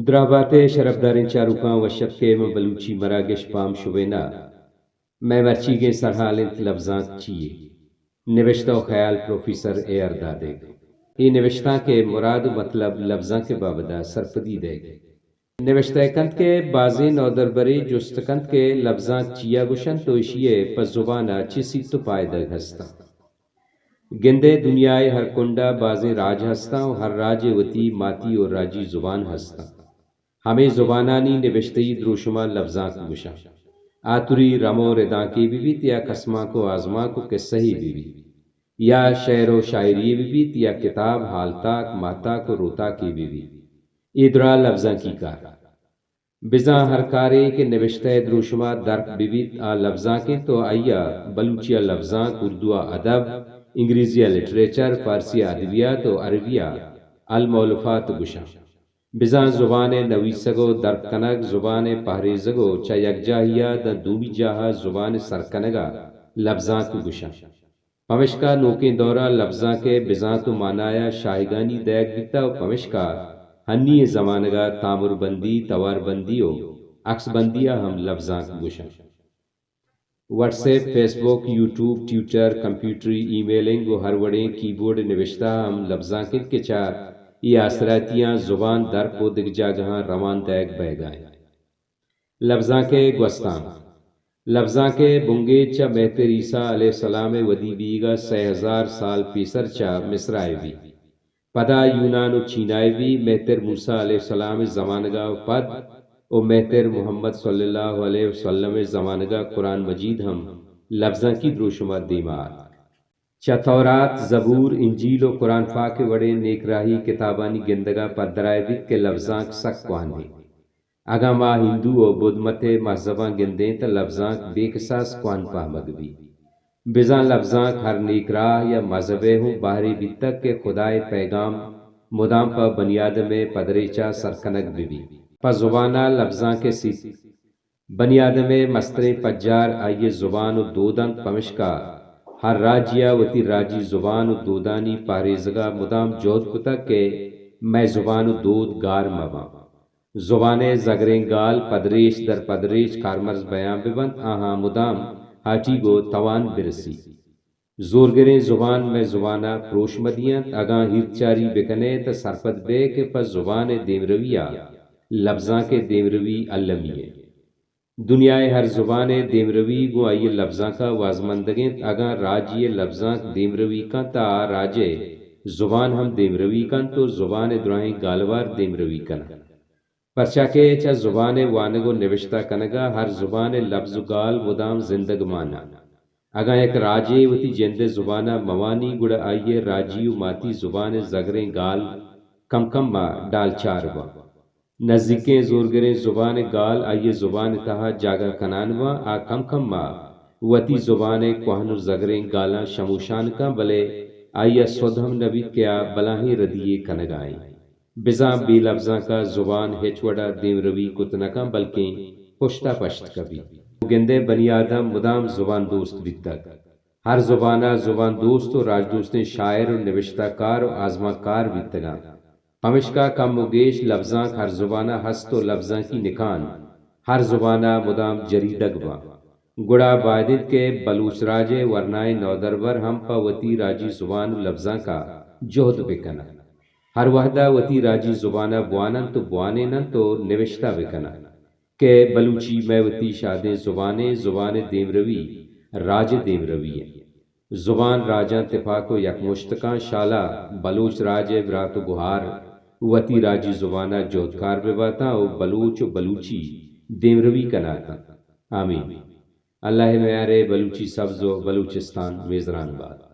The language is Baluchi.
دراہ بات ئے شرپداریں چاروکاں، وش اتک ئے ماں بلوچی مراگش پام شبین ءَ۔ مئے مرچیگیں سرحال اِنت لبزانک چی یے؟ نبشتہ ءُ خیال پروفیسر اے آر دادگ۔ اے نبشتانک ءِ مراد ءُ مطلب لبزانک ءِ بابت ءَ سرپدی دئیگ۔ نبشتہ کنت کہ بازیں نودربرے جست کنت کہ لبزانک چیا گوشنت ءُ ایشی ءِ پہ زبان ءَ چے سیت ءُ پائدگ ہستاں۔ گندئے دنیا ءِ ہر کنڈ ءَ بازیں راج ہستاں ءُ ہر راج ءِ وتی ماتی ءُ راجی زبان ہستاں۔ ہمے زبانانی نبشتہی دروشم ءَ لبزانک گوشاں۔ آ تری رم ءُ ردانکے بہ بیت یا کسمانک ءُ آزمانک ءُ کسہے بہ بیت، یا شعر ءُ شاعری بہ بیت، یا کتاب، ہالتاک، ماہتاک ءُ روتاکے بہ بیت، اے درا لبزانکی کار۔ بزاں ہر کارے کہ نبشتہ ءِ دروشم ءَ درک بہ بیت، آ لبزانک اِنت ءُ آئی ءَ بلوچی ءَ لبزانک، اردو ءَ ادب، انگریزی ءَ لٹریچر، فارسی ءَ ادبیات ءُ عربی ءَ المؤلفات گوشاں۔ بزاں زبان ءِ نویسگ ءُ درک کنگ، زبان ءِ پہریزگ ءُ چہ یک جاہے ءَ داں دومی جاہ ءَ زبان ءِ سر کنگ ءَ لبزانک گوشاں۔ پمشکا نوکیں دور ءَ لبزانک ءِ بزانت ءُ مانایا شاہگانی دئیگ بیتہ ءُ پمشکا ہنی ئیں زمانگ ءَ تامربندی، تواربندی ءُ عکسبندی ءَ ہم لبزانک گوشاں۔ واٹس ایپ، فیس بک، یوٹیوب، ٹویٹر، کمپیوٹری ای میلنگ ءُ ہر وڑیں کیبورڈ نبشتہ ہم لبزانک اِنت کہ چہ اے آسراتیاں زبان درک ءُ دگہ جاگہاں روان دئیگ بئیگا اِنت۔ لبزانک ءِ گوستانک۔ لبزانک ءِ بنگیج چہ مہتر عیسیٰ علیہ السلام ءِ ودی بیگ ءَ سئے ہزار سال پیسر چہ مصر ءَ بیت۔ پدا یونان ءُ چین ءَ بیت، مہتر موسیٰ علیہ السلام ءِ زمانگ ءَ پد ءُ مہتر محمد صلی اللہ علیہ وسلم ءِ زمانگ ءَ قرآن مجید ہم لبزانکی دروشم ءَ دیما آتک۔ چہ تورات، زبور، انجیل ءُ قرآن پاک ءِ وڑیں نیکراہی کتابانی گندگ ءَ پدرائے بیت کہ لبزانک سک کوہن اِنت۔ اگاں ما ہندو ءُ بدھ مت ءِ مذہباں گندیں تہ لبزانک بے کساس کوہن پہمگ بیت۔ بزاں لبزانک ہر نیکراہ یا مذہب ءِ ہوں بہرے بیتگ کہ خدا ءِ پیغام مدام پہ بنی آدم ءِ پدریچ ءَ سر کنگ بہ بیت۔ پہ زبان ءَ لبزانک ءِ سیت۔ بنی آدم ءِ مستریں پجار آئی ءِ زبان ءُ دود اَنت، پمشکا ہر راجے ءَ وتی راجی زبان ءُ دودانی پہریزگ ءَ مدام جہد کتگ کہ مئے زبان ءُ دود گار مہ باں۔ زبان ءِ زگریں گال پدریچ در پدریچ کارمرز بیان بہ بنت، آہاں مدام ہاٹیگ ءُ توان بہ رسیت۔ زورگریں زبان مئے زبان ءَ پروش مہ دینت۔ اگاں ہیرتچاری بہ کن ئے تہ سرپد بئے کہ پہ زبان ءِ دیمروی ءَ لبزانک ءِ دیمروی المی اِنت۔ دنیا ءِ ہر زبان ءِ دیمروی گوں آئی ءِ لبزانک ءَ وازمندگ اِنت۔ اگاں راجے ءِ لبزانک دیمروی کنت تہ آ راج ءِ زبان ہم دیمروی کنت ءُ زبان ءِ دراہیں گالوار دیمروی کننت۔ پرچا کہ چہ زبان ءِ وانگ ءُ نبشتہ کنگ ءَ ہر زبان ءِ لبز ءُ گال مدام زندگ مان اَنت۔ اگاں یک راجے وتی جند ءِ زبان ءَ مہ وانی گڑا آئی ءِ راجی ءُ ماتی زبان ءِ زگریں گال کم کم ءَ ڈالچار باں۔ نزیکیں زورگریں زبان ءِ گال آئی ءِ زبان ءِ تہا جاگہ کنان باں، آ کم کم ءَ وتی زبان ءِ کوہن ءُ زگریں گالاں شموشان کن، بلے آئی ءَ سدھ ہم نہ بیت کہ آ بلاہیں ردی یے کنگ ءَ اِنت۔ بزاں بے لبزانک ءَ زبان ہچ وڑ ءَ دیمروی کت نہ کنت، بلکیں پشت ءَ پشت کپیت۔ گندئے بنی آدم مدام زبان دوست بیتگ۔ ہر زبان ءَ زبان دوست ءُ راجدوستیں شاعر ءُ نبشتہ کار ءُ آزمانک کار بیتگ اَنت۔ پمشکا کم ءُ گیش لبزانک ہر زبان ءَ ہست ءُ لبزانکی نکان ہر زبان ءَ مدام جریدگ باں۔ گڑا باید اِنت کہ بلوچ راج ءِ ورنائیں نودربر ہم پہ وتی راجی زبان ءُ لبزانک ءَ جہد بہ کن اَنت۔ ہر وہد ءَ وتی راجی زبان ءَ بوان اَنت ءُ بوانین اَنت ءُ نبشتہ بہ کن اَنت کہ بلوچی مئے وتی شادیں زبانے، زبان ءِ دیمروی راج ءِ دیمروی اِنت۔ زبان راجاں تپاک ءُ یکمشت کاں۔ شالا بلوچ راج ءِ برات ءُ گہار وتی راجی زبان ءَ جہدکار بہ باتاں ءُ بلوچ ءُ بلوچی دیمروی کناتاں۔ آمین۔ اللہ ءِ میار ءَ بلوچی سبز ءُ بلوچستان میزران بات۔